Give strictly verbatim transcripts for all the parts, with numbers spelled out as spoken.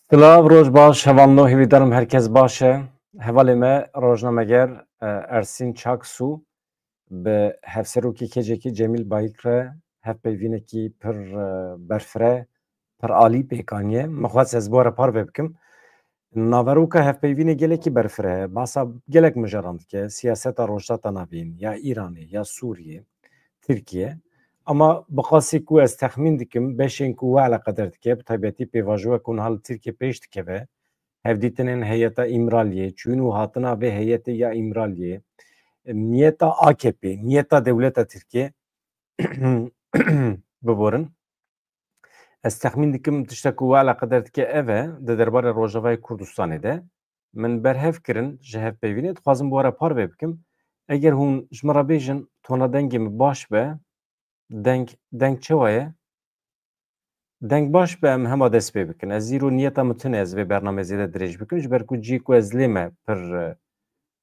Silav, roj baş, hevalno, hêvîdarim herkes baş e. Hevalê me, rojnameger, e, Ersîn Çaksu bi hevserokê kecekî Cemîl Bayik re hevpeyvînekî pir, e, berfireh, pir alî pêk aniye. Min xwest ez bi we re parve bikim. Naveroka hevpeyvînê gelekî berfireh e. Bahsa gelek mijaran dike. Siyaseta Rojhilata Navîn, ya Îranê, ya Sûriyê, Tirkiye. Ama bi qasî ku ez texmîn dikim, beşên ku we eleqeder dike, bi taybetî pêvajoya ku niha li Tirkiye pêş dikeve, hevdîtinên heyeta Îmraliyê, çûn û hatina vê heyetê ya Îmraliyê, niyeta A K P, niyeta dewleta Tirkiye, biborin. Ez texmîn dikim tişta ku we eleqeder dike ev e, di derbarê Rojavayê Kurdistanê de. Min berhev kirin ji hevpeyvînê, dixwazim bi we re parve bikim. Eger hûn ji min re bêjin, tona dengê min baş be, deng, deng çawa ye? Deng baş be, em hema dest pê bikin. Ez îro niyeta min tune, ez vê bernamê zêde dirêj bikim, ji ber ku cî ku ez lê me pir, e,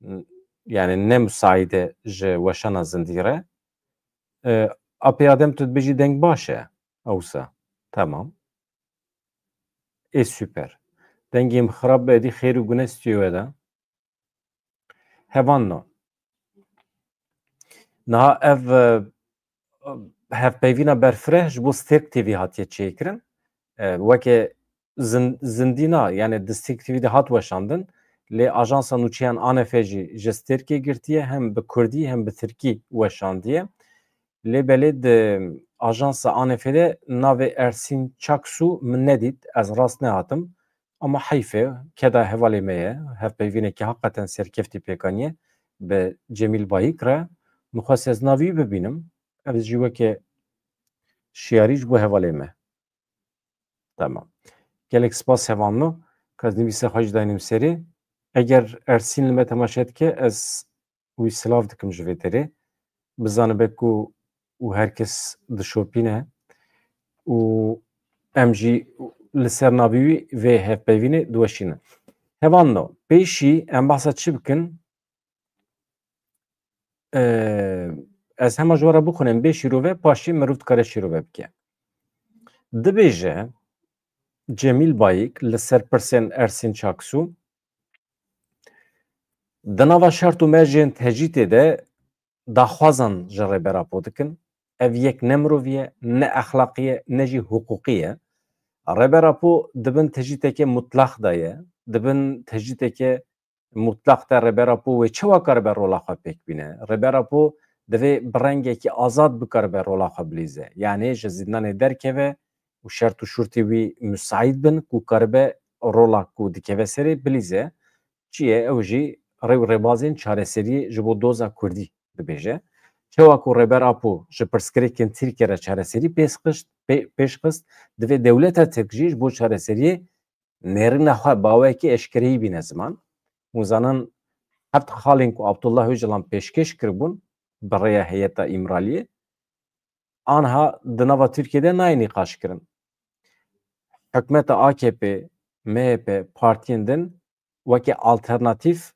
n-, yani ne musaîd e ji weşana zindî re. E, Apê Adem, tu dibêjî deng baş e, ewsa. Tamam. Ê, super. Dengê min xirab be, êdî xêr û gune stûyê we de. Hevalno. Niha ev, e, hevpeyvîna berfireh ji bo Stêrk T V hatiye çêkirin. E, weke zin-, zindî na, yani di Stêrk T V de hat weşandin, lê Ajansa Nûçeyan A N F jî ji Stêrkê girtiye, hem bi kurdî hem bi tirkî weşandiye. Lê belê di ajansa A N F de navê Ersîn Çaksu min nedît, ez rast nehatim. Ama heyf e, keda hevalê me ye, hevpeyvînekî heqeten serkeftî pêk aniye bi Cemîl Bayik re. Min xwest ez navî wî bibînim. Ev jî weke şiyarî ji bo hevalê me. Tamam. Gelek spas hevalno. Ka ez nivîsa xwe jî daynim serê. Eger Ersîn li me temaşe dike, ez wî silav dikim ji vê derê. Bizanibe ku û her kes dişopîne û em jî li ser navê wî vê hevpeyvînê diweşînin. Hevalno, pêşî em behsa çi bikin? Ee, ez hema ji we re bixwînim bê şîrove, paşê mirov dikare şîrove bike. Dibêje Cemîl Bayik li ser pirsên Ersîn Çaksu, di nava şert û mercên tecrîtê de daxwazan ji Rêber Apo dikin. Ev yek ne mirovî ye, ne exlaqî ye, ne jî hiqûqî ye. Rêber Apo di bin tecrîteke mutlax de ye, di bin tecrîteke mutlax de Rêber Apo wê çawa karibe rola xwe pêk bîne? Rêber Apo divê bi rengekî azad bikaribe rola xwe bilîze. Yanî ji zîndanê derkeve û şert û şurtê wî musaîd bin ku karibe rola ku dikeve serê bilîze. Çi ye? Ew jî rê û rêbazên çareseriyê ji bo doza kurdî dibêje. Çawa ku Rêber Apo ji pirsgirêkên Tirkiye re çareserî pêş xist, pê-, pêş xist, divê dewleta Tirk jî ji bo çareseriyê nêrîna xwe bi awayekî eşkereyî bîne ziman. Hûn zanin heft xalên ku Abdullah Ocalan pêşkêş kiribûn bi rêya heyeta Îmraliyê, anha di nava Tirkiyê de nayê nîqaşkirin. Hikûmeta A K P, M H P, partiyên din weke alternatîf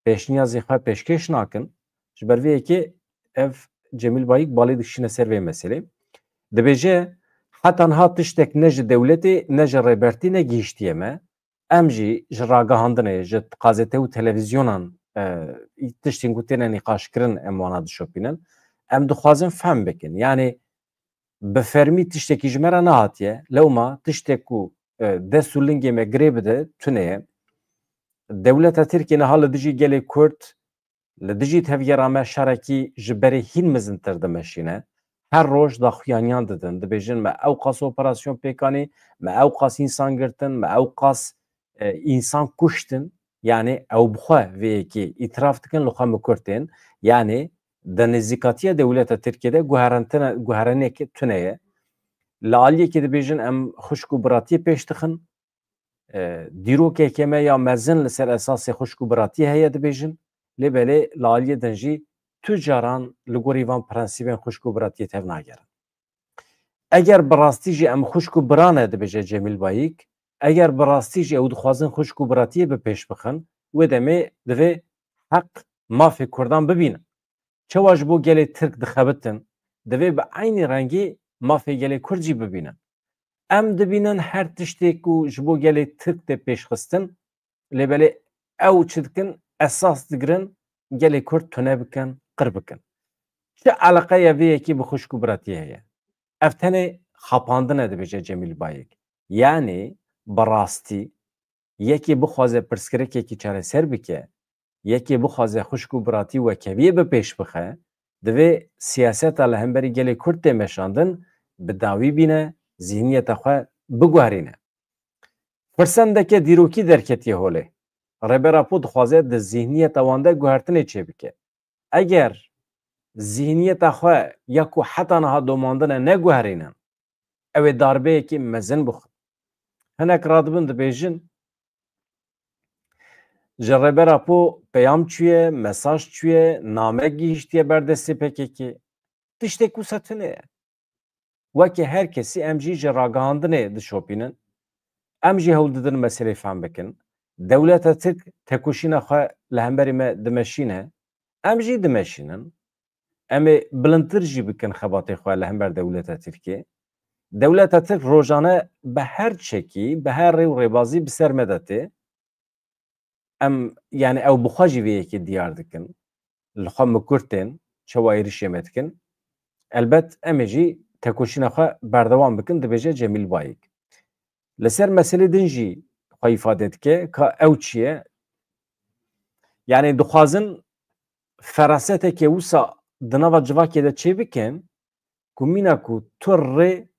pêşniyazê xwe pêşkêş nakin. Ji ber vê yekê ev Cemîl Bayik balê dikişîne ser vê meselê. Dibêje, heta niha tiştek ne ji dewletê, ne ji rêbertî negihîştiye me. Em jî ji ragihandinê, ji gazete û televîzyonan, e, tiştên ku têne nîqaşkirin em wana dişopînin. Em dixwazin fehm bikin. Yanî bi fermî tiştekî ji me re nehatiye. Lewma tiştek ku, e, dest û lingê me girê bide, tune ye. Dewleta Tirkiyê niha li dijî gelê Kurd, li dijî tevgera me şerekî ji berê hîn mezintir dimeşîne. Her roj daxuyaniyan didin. Dibêjin me ew qas operasyon pêk anî, me ew qas însan girtin, me ew qas, e, însan kuştin. Yanî ew bi xwe vê yekê îtiraf dikin, li xwe mikur tên. Yanî di nêzîkatiya dewleta Tirkiyê de guherentine-, guhereneke tune ye. Li aliyekê dibêjin em xwişk û biratiyê pêş dixin. E, dîrokeke me ya mezin li ser esasê xwişk û biratiyê heye dibêjin. Lê belê li aliyê din jî tu caran li gorî van prensîbên xwişk û biratiyê tev nagerin. Eger bi rastî jî em xwişk û bira ne, dibêje Cemîl Bayik, eger bi rastî jî ew dixwazin xwişk û biratiyê bi pêş bixin, wê demê divê heq mafê Kurdan bibînin. Çawa ji bo gelê Tirk dixebitin, divê bi eynî rengî mafê gelê Kurd jî bibînin. Em dibînin her tiştê ku ji bo gelê Tirk tê pêşxistin, lê belê ew çi dikin, esas digirin gelê Kurd tune bikin, qir bikin. Çi eleqeya vê yekê bi xwişk û biratiyê heye? Ev tenê xapandin e, dibêje Cemîl Bayik. Yanî bi rastî yekê bixwaze pirsgirêkekî çareser bike, yekê bixwaze xwişk û biratî wekeviyê bi pêş bixe, divê siyaseta li hemberî gelê Kurd tê meşandin, bi dawî bîne, zîhniyeta xwe biguherîne. Firsendeke dîrokî derketiye holê. Rêber Apo dixwaze di zîhniyeta wan de guhertinê çêbike. Eger zîhniyeta xwe ya ku heta niha domandine neguherînin, ew ê darbeyekî mezin bixwin. Hinek radibin dibêjin, ji Rêber Apo peyam çûye, mesaj çûye, name gihîştiye ber destê P K K. Tiştek wisa tune ye. Weke her kesî em jî ji ragihandinê dişopînin. Em jî hewl didin meselê fehm bikin. Dewleta Tirk tekoşîna xwe li hemberî me dimeşîne. Em jî dimeşînin. Em ê bilindtir jî bikin xebatê xwe li hember dewleta Tirkê. Dewleta Tirk rojane bi her çekî, bi her rê û rêbazî bi ser me de tê. Em, yani ew bi xwe jî vê yekê diyar dikin. Li xwe mikur tên, çawa êrişê me dikin. Elbet em ê jî tekoşîna xwe berdewam bikin, dibêje Cemîl Bayik. Li ser meselê din jî xwe îfade dike ka ew çi ye? Yani dixwazin feraseteke wisa di nava civakê de çêbikin ku mîna ku tu rê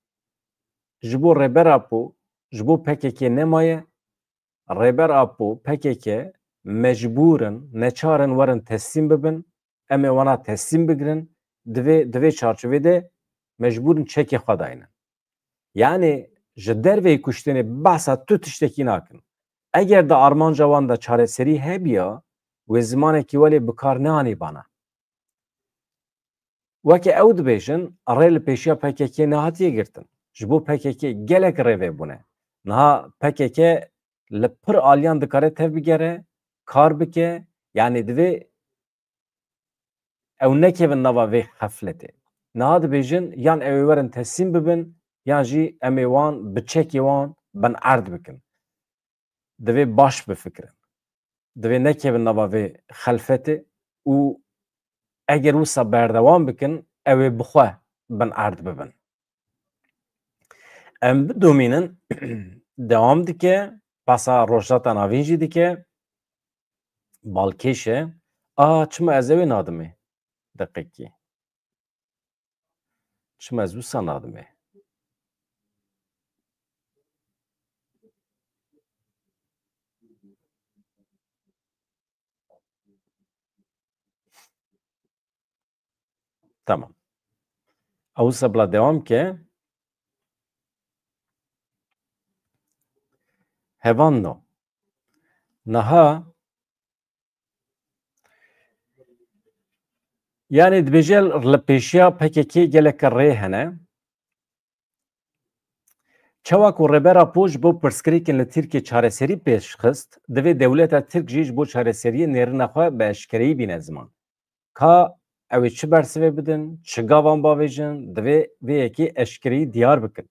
ji bo Rêber Apo, ji bo P K K nemaye, Rêber Apo, P K K mecbûr in, neçar in werin teslîm bibin, em ê wana teslîm bigirin, divê, di vê çarçovê de mecbûr in çekê xwe daynin. Yani ji derveyî kuştinê behsa tu tiştekî nakin. Eger di armanca wan de çareserî hebiya, wê zimanekî welê bi kar neanîbana. Weke ew dibêjin, rê li pêşiya P K K nehatiye girtin. Ji bo P K K gelek rêvê bûne. Niha P K K li pir aliyan dikare tev bigere, kar bike, yani divê ew nekevin nava vê xefletê. Niha dibêjin, yan ew ê werin teslîm bibin, yan jî em ê wan bi çekê wan bin erd bikin. Divê baş bifikirin. Divê nekevin nava vê xelfetê û eger wisa berdewam bikin, ew ê bi xwe bin erd bibin. Em bidomînin, dewam dike, behsa Rojhilata Navîn jî dike, balkêş e. A, çima ez ew ê nadimê? Deqekî. Çima ez wisa nadimê? Tamam. Ew wisa bila dewam ke. Hevan no. Niha, yani dibêje li pêşiya P K K geleke rê hene. Çawa ku Rêber Apo ji bo pirsgirêkên li Tirkiyê çareserî pêş xist, divê dewleta Tirk jî ji bo çareseriyê nêrina xwe bi eşkereyî bîne ziman. Ka ew ê çi bersivê bidin, çi gavan bavêjin, divê vê yekê eşkereyî diyar bikin.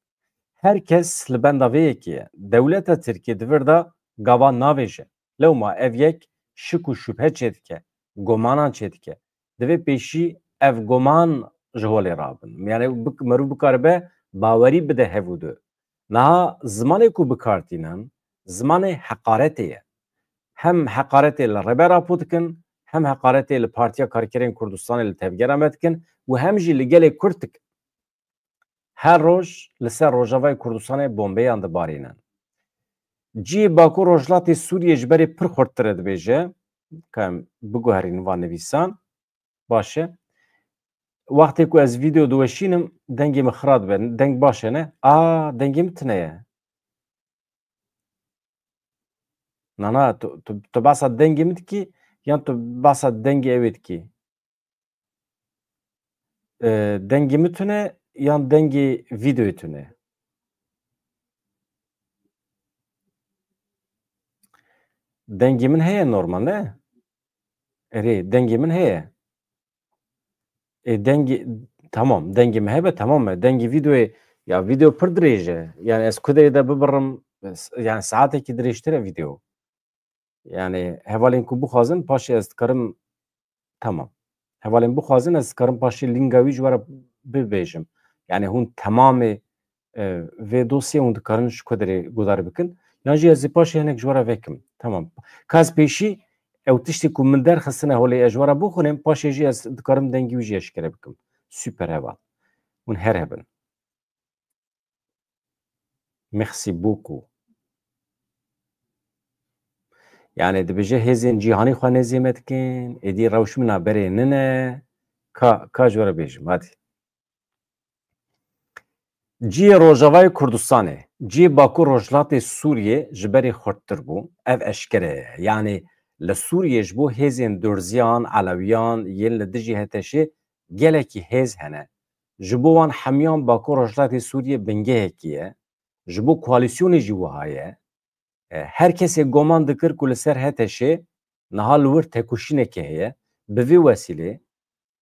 Her kes li benda vê yekê ye. Dewleta Tirkiyê di vir de gavan navêje. Lewma ev yek şik û şubhe çêdike, gomanan çêdike. Divê pêşî ev goman ji holê rabin. Yani bik-, meriv bikaribe bawerî bide hev û du. Niha zimanê ku bi kar tînin, zimanê heqaretê ye. Hem heqaretê li Rêber Apo dikin, hem heqaretê li Partiya Karkerên Kurdistanê, li Tevgera me dikin û hem jî li gelê Kurd dikin. Her roj li ser Rojavayê Kurdistanê bombeyan dibarînin. Cihê Bakur Rojhilatê Sûriyê ji berê pir xurttir e, dibêje. Ka em biguherînin van nivîsan. Baş e. Wextê ku ez vîdeo diweşînim, dengê min xira dibe. Deng baş e, ne? A, dengê min tune ye. Na, na, tu, tu, tu behsa dengê min dikî, yan tu behsa dengê ew ê dikî? E, dengê min tune, yan dengê vîdeoyê tune? Dengê min heye normal, ne? Erê, dengê min heye. Ê, dengê, Tamam, dengê me hebe, tamam me. Dengê videoyê, ya video pir dirêj e. Yani ez ku derê de bibirim, s-, yani saetekî dirêjtir e video. Yani hevalên ku bixwazin, paşê ez dikarim, tamam. Hevalên bixwazin, ez dikarim paşê linka wî ji we re bibêjim. Yani hûn temamê, e, vê dosyê hûn dikarin ji ku derê guhdar bikin. Yan jî ez ê paşê hinek ji we re vekim. Tamam. Ka ez pêşî ew tiştê ku min derxistine holê ez ji we re bixwînim, paşê jî ez dikarim dengê wî jî eşkere bikim. Super heval. Hûn her hebin. Merci beaucoup. Yani dibêje hêzên cîhanî xwe nêzî me dikin, êdî rewş min a berê nine. Ka, ka ji we re bêjim, hadi. Cihê Rojavayê Kurdistanê, cihê Bakur Rojhilatê Sûriyê ji berê xurttir bû. Ev eşkere ye. Yani li Sûriyê ji bo hêzên Durziyan, Elewiyan yên li dijî HTŞê gelekî hêz hene. Ji bo wan hemiyan Bakur Rojhilatê Sûriyê bingehekî ye. Ji bo koalîsyonê jî wiha ye. E, her kesê goman dikir ku li ser HTŞê niha li wir tekoşînekê heye. Bi vî wesîlê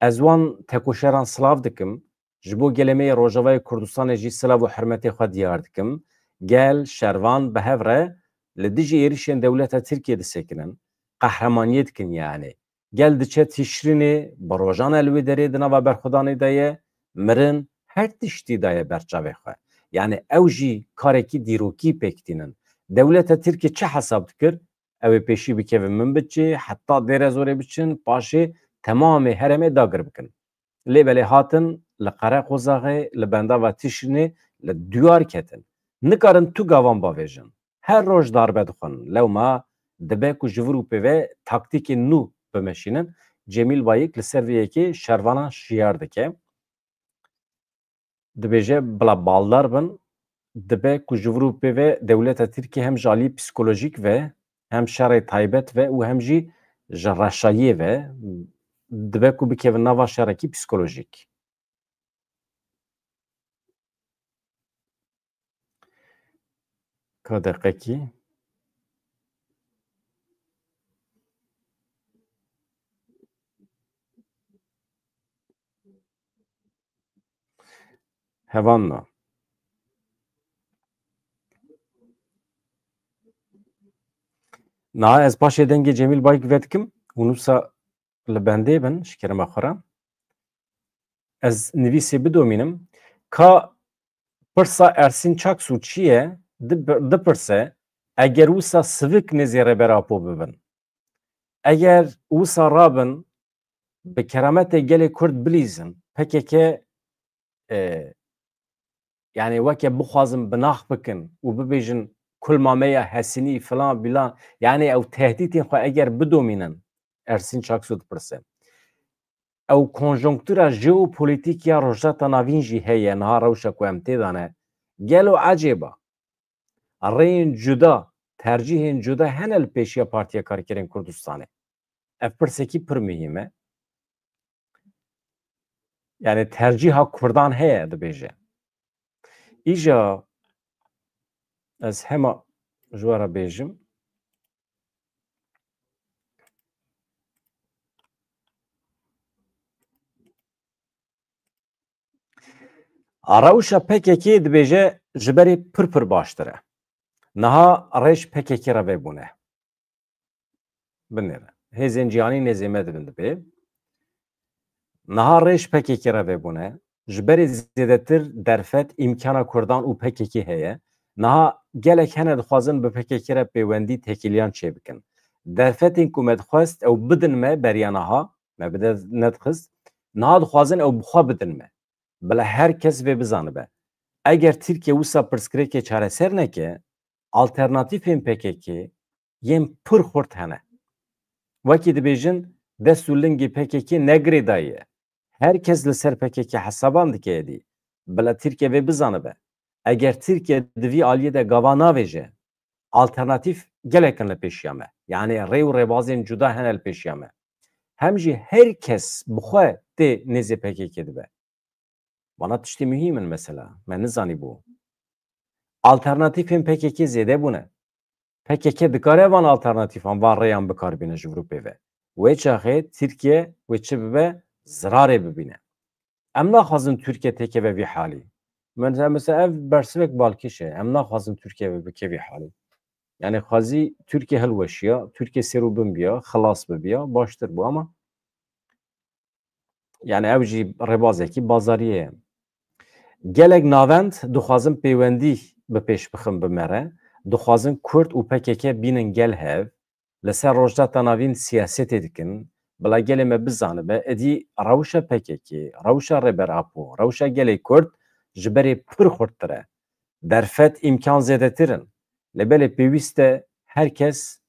ez wan tekoşeran silav dikim. Ji bo gelê me yê Rojavayê Kurdistanê jî silav û hurmetê xwe diyar dikim. Gel, şervan bi hev re li dijî êrişên dewleta Tirkiyê disekinin. Qehremaniyê dikin yani. Gel diçe Tişrînê, bi rojan e li wê derê di nava berxwedanê de ye, mirin her tiştî daye ber çavê xwe. Yani ew jî karekî dîrokî pêk tînin. Dewleta Tirkiyê çi hesab dikir? Ew ê pêşî bikeve min biçê, heta Dêrezorê biçin, paşê temamê herêmê dagir bikin. Lê belê hatin li Qereqozaxê, li bendava Tişrînê li duyar ketin. Nikarin tu gavan bavêjin. Her roj darbe dixwin. Lewma dibe ku ji vir û pê ve taktîkên nû bimeşînin. Cemîl Bayik li ser vê yekê şervanan şiyar dike. Dibêje bila baldar bin, dibe ku ji vir û pê ve dewleta Tirkiyê hem ji aliyê psîkolojîk ve, hem şerê taybet ve û hem jî ji reşayiyê ve dibe ku bikevin nava şerekî psîkolojîk. Ka deqekî. Hevanna. Niha ez paşê dengê Cemîl Bayik vedikim. Hûn wisa li bendê bin, ji kerema xwe re. Ez nivîsê bidomînim. Ka pirsa Ersîn Çaksu çi ye? Di-, dipirse, eger wisa sivik nêzê Rêber Apo bibin, eger wisa rabin bi kerametê gelê Kurd bilîzin, P K K, e, yani weke bixwazin binax bikin û bibêjin kulma me ya hesinî filan bilan, yani ew tehdîtên xwe eger bidomînin, Ersîn Çaksu dipirse. Ew konjonktura jeopolitîk ya Rojhilata Navîn jî heye, niha rewşa ku em tê de ne. Gelo ecêba rêyên cuda, tercîhên cuda hene li pêşiya Partiya Karkerên Kurdistanê? Ev pirsekî pir muhîm e. Yani tercîha Kurdan heye, dibêje. Îja ez hema ji we re bêjim. A rewşa P K K dibêje ji berê pir pir baştir e. Niha rêj P K K re vebûne. Binêre. Hêzên cîhanî nêzê me dibin dibê. Niha rêj P K K re vebûne. Ji berê zêdetir derfet, îmkana Kurdan û P K K heye. Niha gelek hene dixwazin bi P K K re pêwendî, têkiliyan çêbikin. Derfetên ku me dixwest ew bidin me beriya niha, me bi dest nedixist. Niha dixwazin ew bi xwe bidin me. Bila her kes vê bizanibe. Eger Tirkiye wisa pirsgirêkê çareser neke, alternatîfên P K K yên pir xurt hene. Wekî dibêjin, dest û lingê P K K ne girêdayî ye. Her kes li ser P K K hesaban dike êdî. Bila Tirkiye vê bizanibe. Eger Tirkiye di vî aliyê de gava navêje, alternatîf gelek in li pêşiya me. Yani rê û rêbazên cuda hene li pêşiya me. Hem jî her kes bi xwe tê nêzê P K K dibe. Vana tiştê muhîm in mesela. Me nizanîbû. Alternatîfên P K K zêde bûne. P K K dikare van alternatîfan, van rêyan bi kar bîne ji vir û pê ve. Wê çaxê Tirkiye wê çi bibe, zirarê bibîne. Em naxwazin Tirkiye têkeve vî halî. Mesela, mesela ev bersivek balkêş e. Em naxwazin Tirkiye bike vî halî. Yani xwazî Tirkiye hilweşiya, Tirkiye sêr û bin biya, xilas bibiya, baştir bû ama yani ew jî rêbazekî bazariyê ye. Gelek navend dixwazin pêwendî bi pêş bixin bi me re. Dixwazin Kurd û P K K bînin gel hev. Li ser Rojhilata Navîn siyasetê dikin. Bila gelê me bizanibe, êdî rewşa P K K, rewşa Rêber Apo, rewşa gelê Kurd ji berê pir xurttir e. Derfet, îmkan zêdetir in. Lê belê pêwîst e her kes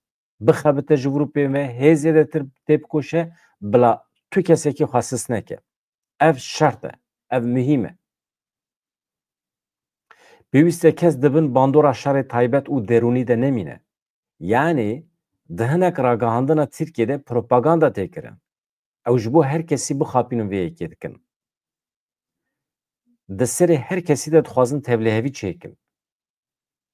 bixebite ji vir û pê ve, hê zêdetir têbikoşe, bila tu kesekî xwe sis neke. Ev şert e. Ev muhîm e. Pêwîst e kes di bin bandora şerê taybet û derûnî de nemîne. Yanî di hinek ragihandina Tirkiyê de propaganda tê kirin. Ew ji bo her kesî bixapînin vê yekê dikin. Di serê her kesî de dixwazin tevlihevî çêkin.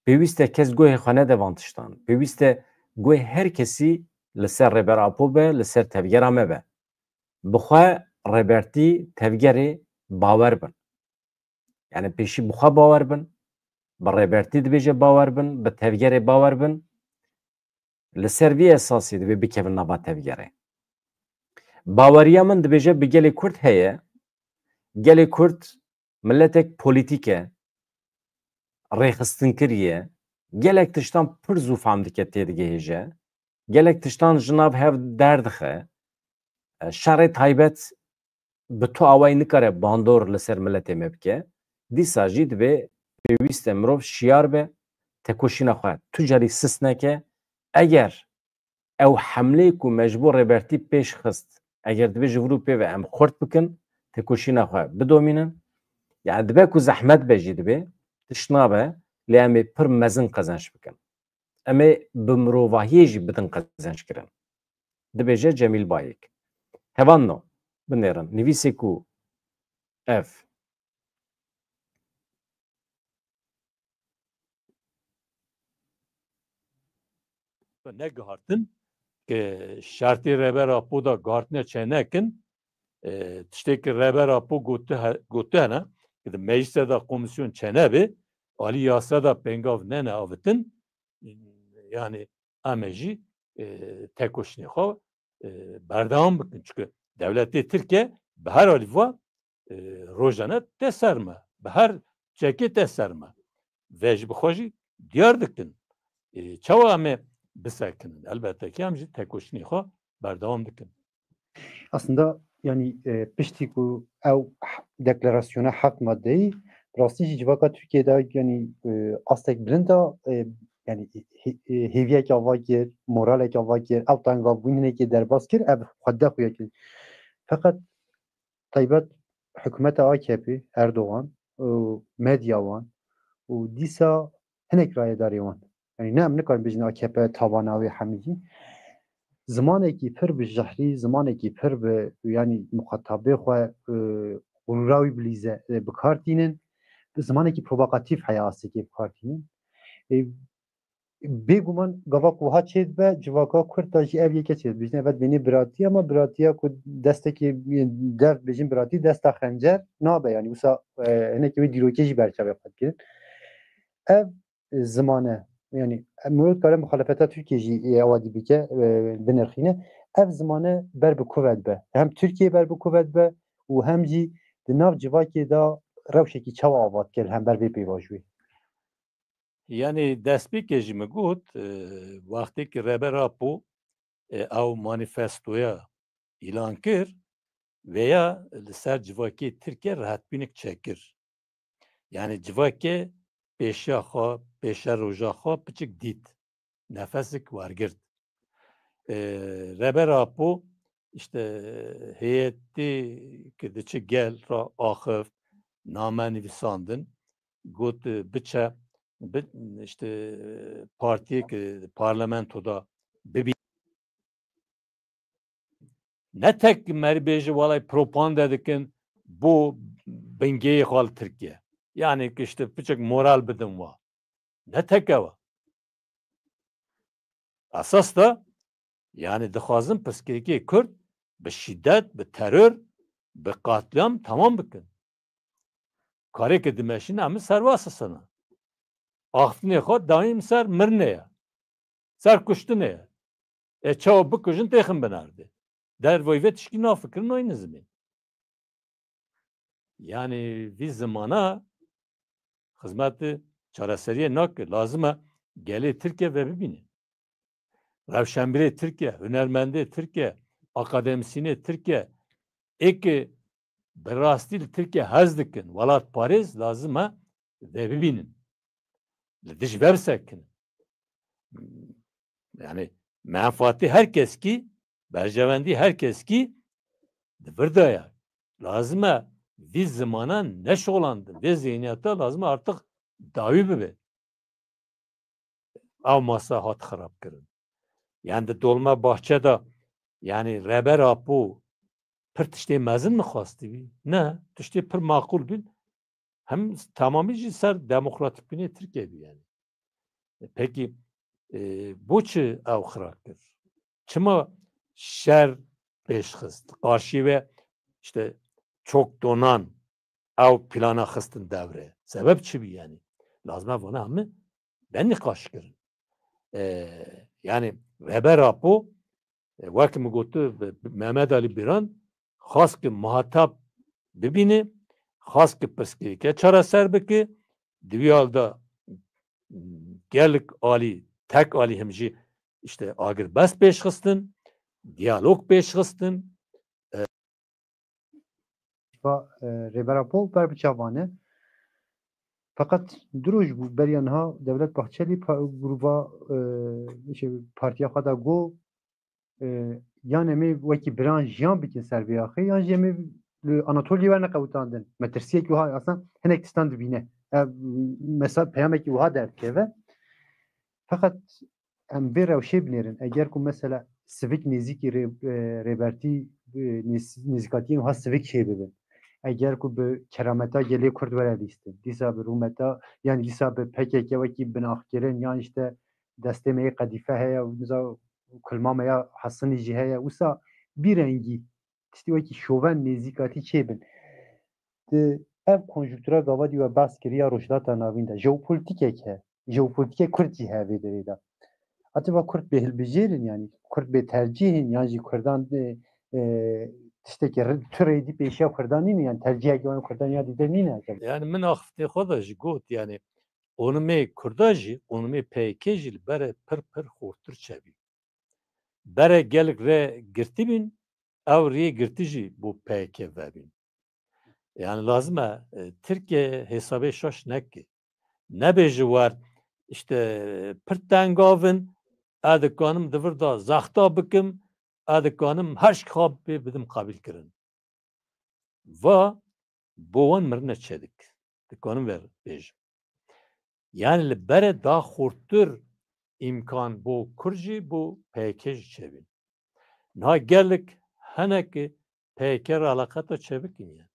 Pêwîst e kes guhê xwe nede van tiştan. Pêwîst e guhê her kesî li ser Rêber Apo be, li ser tevgera me be. Bi xwe Rêbertî tevgerê bawer bin. Yani pêşî bi xwe bawer bin. Bi Rêbertî dibêje bawer bin, bi tevgerê bawer bin. Li ser vî esasî divê bikevin nava tevgerê. Baweriya min dibêje bi gelê Kurd heye. Gelê Kurd miletek polîtîk e, rêxistinkirî ye. Gelek tiştan pir zû fam dike, têdigihêje. Gelek tiştan ji nav hev derdixe. E, şerê taybet bi tu awayî nikare bandor li ser miletê me bike. Dîsa jî divê pêwîst e mirov şiyar be, tekoşîna xwe tu carî sis neke. Eger ew hemleyê ku me ji bo Rêbertî pêş xist, eger divê ji vir û pê ve em xurt bikin, tekoşîna xwe bidomînin. Yani dibe ku zehmet be jî divê, tişt nabe, lê em ê pir mezin qezenç bikin. Em ê bi mirovahiyê jî bidin qezençkirin. Dibêje Cemîl Bayik. Hevalno, binêrin, nivîsê ku ev negihartin, ke şertê Rêber Apo da gihartine çênekin, e, tiştê ke Rêber Apo gotihe-, gotene, ke di meclise de komîsyon çênebe, alî yasa de pêngav nene avitin, yani em ê jî, e, tekoşînê xwe, e, berdewam bikin. Çunke dewletê Tirkiye bi her alî va, e, rojane tê ser me. Bi her çekê tê ser me. Vê jî bi xwe jî diyar dikin. E, çawa em ê bisekinin? Elbette ki em jî tekoşînê xwe berdewam dikin. Aslında, yani, e, piştî ku ew h-, deklarasyona heft maddeyî, rastî jî civaka Tirkiyê de, yani, e, astek bilind a, e, yani, hê-, hê-, hêviyek ava kir, moralek ava kir, ew tengavbûn hinekê derbas kir, ev xwedî xuya kir. Feqet taybet hikûmeta A K P, Erdogan û medya wan û dîsa hinek rayedarê wan. Yani ne em nikarin bêjin A K P tabana wê hemî jî. Zimanekî pir bi jehrî, zimanekî pir bi, yani muxatabê xwe, e, gurûra wî bilîze, e, bi kar tînin. Zimanekî provokatîf heye astekê bi kar tînin. E, Bêguman gava ku wiha çêdibe, civaka Kurd de jî ev yeke çêdibe. Bêjin ev dibêne biratî, ama biratiya ku destekê derd bêjin biratî, desta xencer nabe. Yani wisa, e, hinekî wê dîrokê jî ber çavê xwe dikirin. Ev, e, zimane, yani mirov dikare muxalefeta Tirkiye jî, e, ewa dî bike, e, binirxîne. Ev zimane ber bi ku ve dibe. Hem Tirkiye ber bi ku ve dibe û hem jî di nav civakê de rewşekî çawa ava dike li hember vê pêvajoyê. Yani destpêkê jî min got, e, wextê ki Rêber Apo, e, ew manîfestoya îlan kir, vêya li ser civakê Tirkiye rehetbînik çêkir. Yani civakê pêşiya xwe, pêşeroja xwe piçik dît. Nefesik wergirt. E, Rêber Apo işte heyetî ki diçi gel ra axift, name nivîsandin, got, e, biçe, bi, işte partiyê ki parlamentoda bibî. Ne tek merî bêje walay propaganda dikin bo bingehê xwe li Tirkiye. Yani ki işte piçek moral bidin wa. Ne tek ew e. Esas da, yani dixwazin pirsgirêkê Kurd bi şîdet, bi teror, bi qatliam temam bikin. Karê ke dimeşîne hemî serwasa sena. Axiftinê xwe dayîm ser mirinê ye. Ser kuştinê ye. E, çawa bikujin têxin bin erdê. Dervayî vê tişkî nafikirin, nayî nizimê. Yanî vî zimana xizmetê çareseriyê nake. Lazim e gelê Tirkiye vebibîne. Rewşenbîrê Tirkiye, hunermendê Tirkiye, akademîsyenê Tirkiye, ê ke bi rastî li Tirkiye hez dikin, welatparêz lazim e vebibînin. Li dij vebisekinin. Yani menfaatê her keskî, berjewendî her keskî di vir de ye. Lazim e vî zimana neşixulandin. Vê zihniyeta lazim e artık dawî bibe. Ew masa hat xirab kirin. Yani di Dolmabahçe de, yani Rêber Apo pir tiştê mezin mi xwestibî? Ne, tiştê pir maqûl bîn. Hem temamî jî ser demokratîkbûnê Tirkiye bî yani. E, pekî, e, bo çi ew xira kir? Çima şer pêş xist? Qarşî ve işte çok donan ew plana xistin devre. Sebep çi bî yani? Lazim e vana hemî ben nîqaş kirin. E, yani Rêber Apo, e, wek min gotu, bi, bi Mehmet Ali Biran xwest ki muhatap bibîne, xwest ki pirsgirêke çareser bike, di wî hal de gelek alî, tek alî him jî işte agirbest pêşxistin, diyalog pêşxistin. Va, e, Rêber Apo ber bi çavan e. Feqet du roj bû beriya niha Devlet Bahçelî pa-, gruba, e, şey, partiya xwe da got, e, yan em ê wekî biran jiyan bikin ser vê axê, yan jî em ê li Anatolya we neqewitandin. Metirsiyekî wiha, aslında hinek tiştan dibîne. Ev, mesela peyamekî wiha derdikeve. Feqet em vê rewşê binêrin. Eger ku mesela sivik nêzîkî rê-, e, rêbertî, e, nêz-, nêzîkatiyên wiha sivik çêbibin. Eger ku bi kerameta gelê Kurd were lîstin, dîsa bi rûmeta, yani dîsa bi P K K wekî binaxkirin, yan işte destê me yê qedîfe heye, wisa kulma me ya Hesinî jî heye, wisa bî rengî tiştî wekî şoven nêzîkatî çêbin. Di ev konjuktura gava dî we behs kiriya Rojhilata Navîn de jeopolitîkek he. Jeopolitîkê Kurd jî he vê derê de. Acaba Kurd bê hilbijêr in, yani Kurd bê tercîh in, yan jî Kurdan, e, e, tiştekî ri-, tu rêdî pêşiya Kurdan nîne, yani tercîhekî wan Kurdan ya dîtir nîne acaba? Yani min axiftinê xwe de jî got, yani qonimê Kurda jî, qonimê P Y K jî li bere pir pir xortir çebî. Bere gelek rê girtî bîn, ew rê girtî jî bo P K vebîn. Yani lazim e, e, Tirkiye hesabê şaş neke. Nebêje war, işte, pir tengav in, ez dikanim di vir de zexta bikim, ez dikanim her şik xwe pê bidim qebîl kirin. Va bo wan mirine çêdik. Dikanim ver bêjim. Yani li bere da xurtir îmkan bo Kurd jî, bo P Y K jî çêbîn. Niha gelek hene ki P Y K re eleqeta çebikin yani.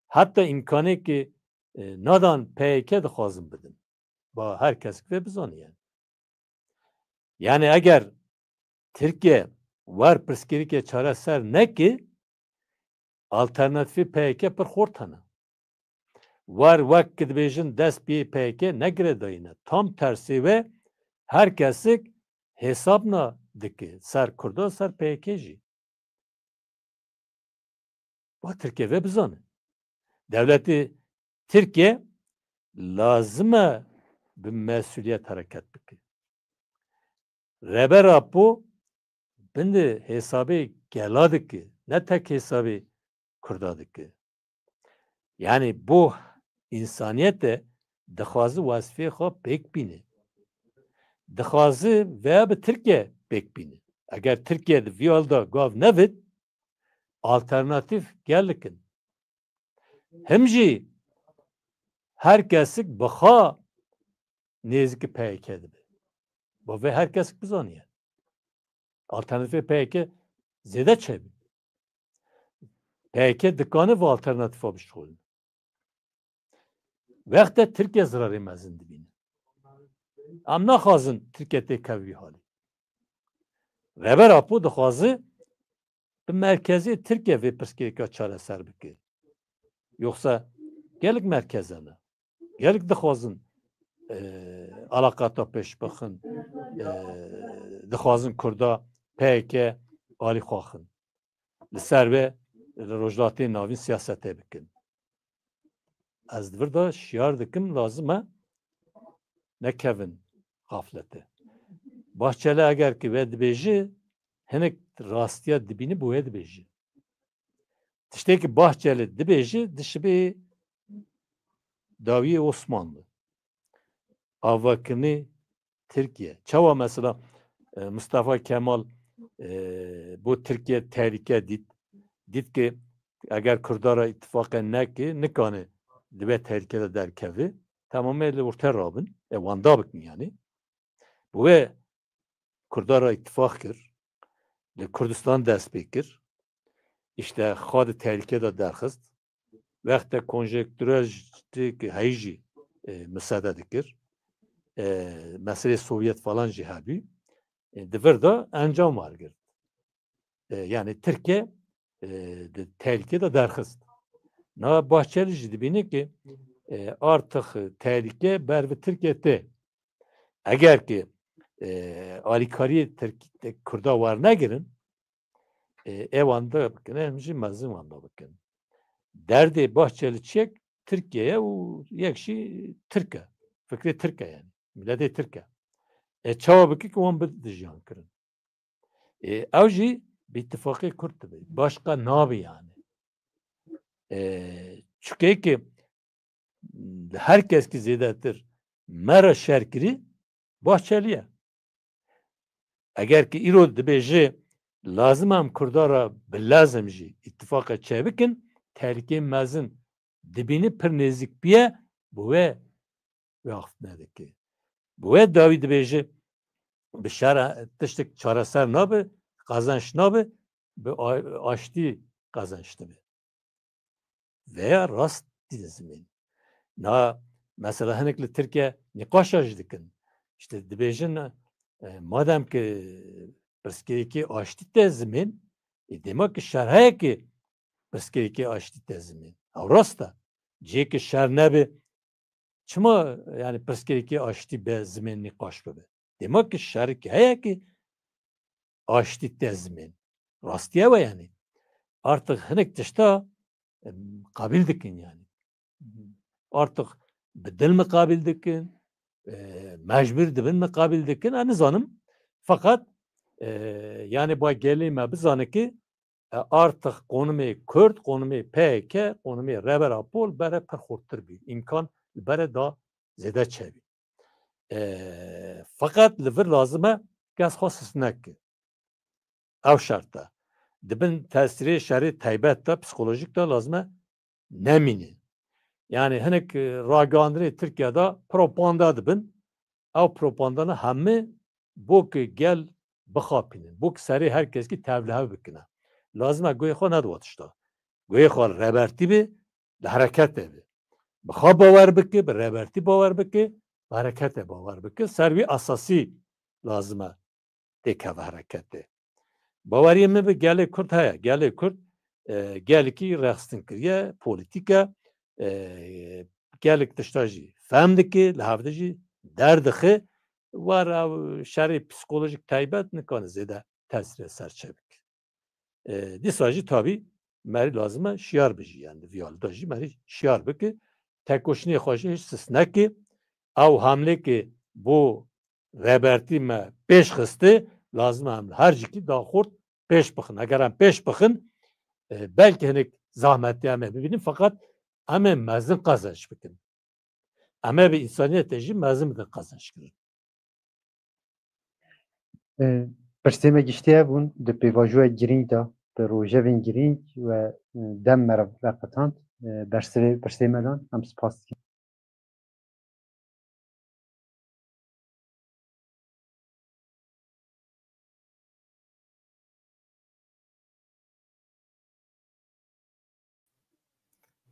Heta îmkanê ki, e, nadan P Y K dixwazin bidin. Ba her kesik vê bizaniye. Yani eger Tirkiye wer pirsgirêkê çareser neke, alternatîfê P Y K pir xurt hene. Wer wek ki dibêjin dest pê P Y K negirêdayî ne. Tam tersê ve her kesik hesabna dike ser Kurda, ser P Y K jî. Ba Tirkiye ve bizane. Dewletê Tirkiye lazim e bi mesuliyet hereket bike. Rêber Apo bindi hesabê gela dike, ne tek hesabê Kurda dike. Yani bo însaniyete dixwazi wezfê xwe pêk bîne. Dixwazi veya bi Tirkiye pêk bîne. Eger Tirkiye di vî hal de gav nevit, alternatîf gelek in. Him jî her kesik bi xwe nêzikî P Y K dibe. Bo vê her kesik bizaniye. Alternatîfê P Y K zêde çêbî. P Y K dikane bi alternatîfa bişixulin. Wexte Tirkiye zirarê mezin dibîne. Em naxwazin Tirkiye têkeve vî halî. Rêber Apo dixwaze merkezê Tirkiye vê pirsgirêka çareser bike. Yoksa gelek merkeze ne. Gelek dixwazin, e, alaqata pêş bixin, e, dixwazin Kurda P Y K alî xwe xin. Li ser vê li Rojhilatê Navîn siyasetê bikin. Ez di vir de şiyar dikim, lazim e nekevin xafletê. Bahçeli eger ki vê dibêje, hinek rastiya dibîne bi wê dibêje. Tiştê ki Bahçeli dibêje, dişibê dawiyê Osmanlı. Avakirinê Tirkiye. Çawa mesela, e, Mustafa Kemal, e, bo Tirkiye tehlike dît. Dît ki eger Kurda re îtifaqe neke, nikane di vê tehlike de derkeve. Tamamê li orte rabin. E, wanda bikin yani. Bi wê Kurda re îtifaq kir. Li Kurdistan dest pê kir. Îşte xwe di tehlike de derxist. Wexte konjektûra jî heyî jî, e, misade dikir. E, meselê Sovyet falan jî hebî. E, di vir de encam wergirt. E, yani Tirkiye, e, di tehlike de derxist. Na Bahçeli jî dibîne ki, e, artık tehlike ber bi Tirkiye tê. Eger ki, e, alîkariyê Tirk-, Kurda wernegirin, e, ê wanda bikin, em jî mezin wanda bikin. Derdê Bahçeli çi ye? Tirkiye ye û yek jî Tirk e. Fikrê Tirk e yani. Miletê Tirk e. E, çawa bike ki wan bi dijiyan kirin? E, ew jî bi îtifaqê Kurd dibe. Başqa nabe yani. E, çuke ki her kes ki zêdetir me re şer kirî, Bahçeli ye. Eger ki îro dibêje, lazim em Kurda re bi lezim jî îtifaqe çê bikin, tehlîkeyê mezin dibîne pir nêzîk bûye, bi wê wê axiftinê dike. Bi wê dawî dibêje, bi şer tiştek çareser nabe, qezenç nabe, bi a-, aştî qezenç dibe. Veya rast dî zimên. Na, mesela hinek li Tirkiye nîqaşa jî dikin. İşte dibêjin, e, madem ki pirsgirêkê aştî te zimên, e, dema ki şer heye ki pirsgirêkê aştî te zimên. Ew rast e. Cihê ki şer nebe, çima yani pirsgirêkê aştî be zimên nîqaş bibe? Dema ki şer ki heye ki aştî te zimên. Rastî ew e yani. Artık hinek tişta, em, qabil dikin yani. Artık bi dil mi qabil dikin, e, mecbur dibin mi qabil dikin, ez nizanim. Fakat, e, yani ba gelê me bizane ki, e, artık konumê Kurd, konumê P Y K, konumê Rêber Apo li bere pir xurttir bî. İmkan li bere da zêde çêbî. E, fakat li vir lazim e kes xwe sis neke. Ew şert e. Di bin tesîrê şerê taybet de, psikolojik de lazim e nemîne. Yani hinek, e, ragihandinê Tirkiye de propaganda dibin. Ew propagandana hemî bo ki gel bixapînin. Bo ki serê her kes ki tevlihev bikine. Lazim e guhê xwe nediwa tişta. Guhê xwe li Rêbertî be, li hereketê be. Bi xwe bawer bike, bi Rêbertî bawer bike, bi hereketê bawer bike. Ser wî esasî lazim e têkeve hereketê. Baweriyê min bi gelê Kurd heye. Gelê Kurd, e, gelekî rexstin kiriye, polîtîk e, e, gelek tişta jî fehm dike, li hevde jî derdixe, were ew şerê psikolojik taybet nikane zêde tesîrê ser çê bike. E, dîsa jî tabî merî lazim e şiyar bijî, yani di vî alî de jî merî şiyar bike, tekoşînê xwe jî hiç sis neke, ew hamlê ki bo Rêbertî me pêş xiste, lazim e em li her cîkî daxurt pêş bixin. Eger em pêş bixin, e, belkî hinek zahmetî em ê bibînin, feqet em ê mezin qezenç bikin. Em ê bi însaniyetê jî mezin bidin qezençkirin. E, pirsê me giştî hebûn, di pêvajoyek girîng de, di rojevên girîng we, e, dem me re veqetand, e, bersivê pirsê me dan, em spas dikin.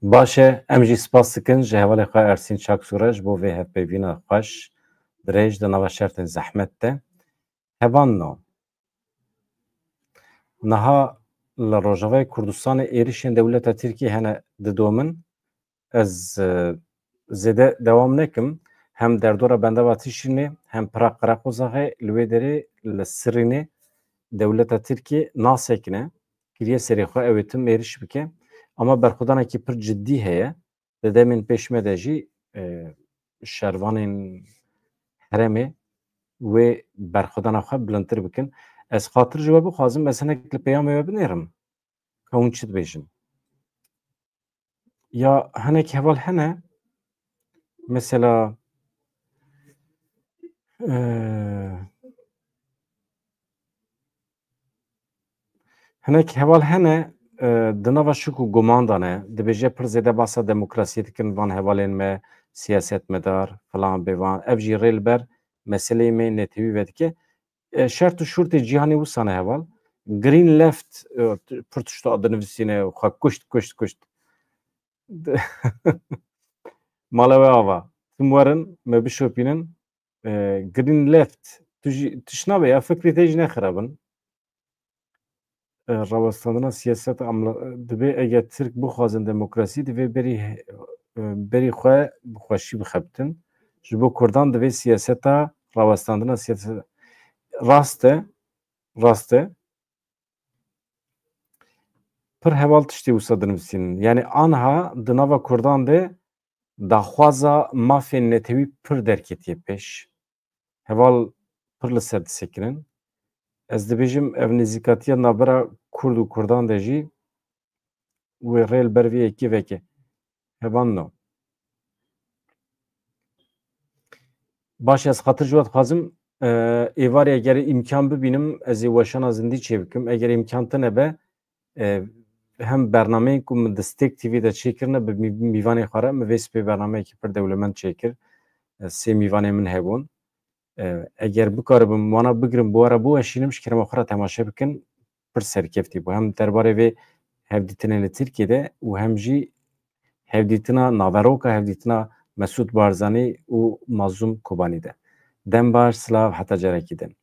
Baş e, em jî spas dikin ji hevalê xwe Ersîn Çaksûre ji bo vê hevpeyvîna xweş, dirêj di nava şertên zehmet de. Hevalno, niha li Rojavayê Kurdistanê êrişên dewleta Tirkiyê hene didomin. Ez e, zêde dewam nekim. Hem derdora bendava Tişrînê, hem pira Qereqozaxê li wê derê li Sirînê dewleta Tirkiyê nasekine. Kiriye serê xwe ew ê tim êriş bike. Ama berxwedanekî pir cidî heye. Di demên pêş me de jî e, şervanên herêmê wê berxwedana xwe bilindtir bikin. Ez xatir ji we bixwazim, ez hinek li peyamê we binêrim. Ka hûn çi dibêjin? Ya hinek heval hene, mesela e, hinek heval hene e, di nava şik û guman de ne, dibêje pir zêde basa demokrasiyê dikin van hevalên me, siyasetmedar, filan bêvan. Ev jî rê li ber meseleyê me netewî vedike. E, şert û şurtê cîhanê wisa ne heval. Green left, e, pir tişta dinivîsîne, xwe kuşt, kuşt, kuşt. Mala we ava. Tim werin, me bişopînin. E, Green left, tu jî tişt nabe ya, fikrê te jî ne xirab in. E, rawestandina siyaseta amla-, divê eger Tirk bixwazin demokrasî, divê berî, e, berî xwe bi xweşî bixebitin. Ji bo Kurdan divê siyaseta rawestandina siyaseta rast e, rast e. Pir heval tiştê wisa dinivîsînin. Yani anha di nava Kurdan de daxwaza mafên netewî pir derketiye pêş. Heval pir li ser disekinin. Ez dibêjim ev nêzîkatiya navbera Kurd û Kurdan de jî wê rê li ber vê yekê veke. Heval no. Baş, ez xatir ji we dixwazim, e, êvarê eger îmkan bibînim, ez ê weşana zindî çêbikim. Eger îmkan tune be, e, hem bernameyên ku min di Stêrk T V de çêkirine, bi mî-, mîvanê xwe re, min vê sibê bernameyekî pir dewlemend çêkir. E, sê mîvanê min hebûn. E, eger bikaribim wana bigirim, bi we re biweşînim, ji kerema xwe re temaşe bikin, pir serkeftî bû. Hem derbarê vê hevdîtinê li Tirkiyê de û hem jî hevdîtina naveroka hevdîtina Mesûd Barzanî û Mazlûm Kobanî de. Dem baş, silav, heta carekî din.